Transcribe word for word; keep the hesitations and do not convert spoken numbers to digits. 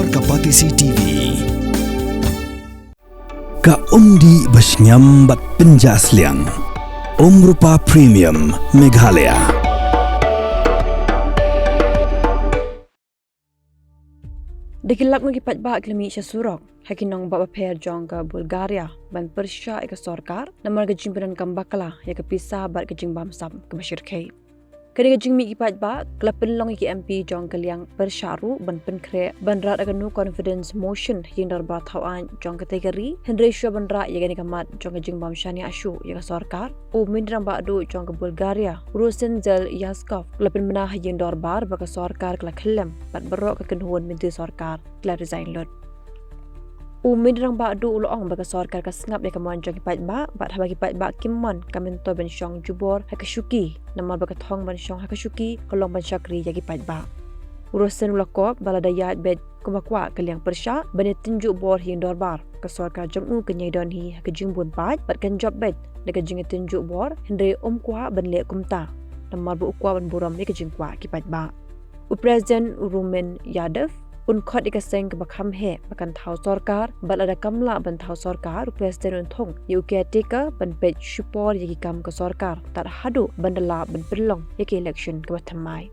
Ka Batesi T V. Ka umdih ba shngiam bad pynjah sliang. Umrupa Premium Meghalaya. Da ki lak ngut ki paidbah ki la mih sha surok ha ki nongbah bapher jong ka Bulgaria ban pyrshah ïa ka sorkar namar ka jingpyndonkam bakla ïa ka pisa bad ka jingbamsap kaba shyrkhei. Kane ka jingmih ki paidbah ka la pynlong ïa ki M P jong ka liang pyrshah ruh ban pynkhreh ban rah ïa ka no confidence motion ha ïing dorbar thawaiñ jong katei ka ri, hynrei shuwa ban rah ïa kane ka mat jong ka jingbym shaniah shuh ïa ka sorkar, u Mynder Rangbah Duh jong ka Bulgaria, Ruslan Zeleznyakov, u la pynbna ha ïing dorbar ba ka sorkar ka la khyllem bad baroh ka kynhun myntri sorkar ki la resign lut. U Mynder Rangbah Duh u la ong ba ka sorkar ka sngap ïa ka mon jong ki paidbah, bad haba ki paidbah kim mon ka myntoi ban shong jubor ha ka shuki, namar ba ka thong ban shong ha ka shuki ka long ban shakri ïa ki paidbah. U Ruslan u la kop ba lada ïaid beit kumba kwah ka liang pyrshah ban ïatynjuh bor ha ïing dorbar, ka sorkar jong u kan ïai don hi ha ka jingbun paid bad kan jop beit da ka jingïatynjuh bor, hynrei um kwah ban leh kumta namar ba u kwah ban burom ïa ka jingkwah ki paidbah. U President, u Rumen Yadav, un khot ïa ka seng kaba kham heh ba kan thaw sorkar, bad lada kam lah ban thaw sorkar, u President un thung ïa u caretaker ban peit shipor ïa ki kam ka sorkar tad haduh ban da lah ban pynlong ïa ka election kaba thymmai.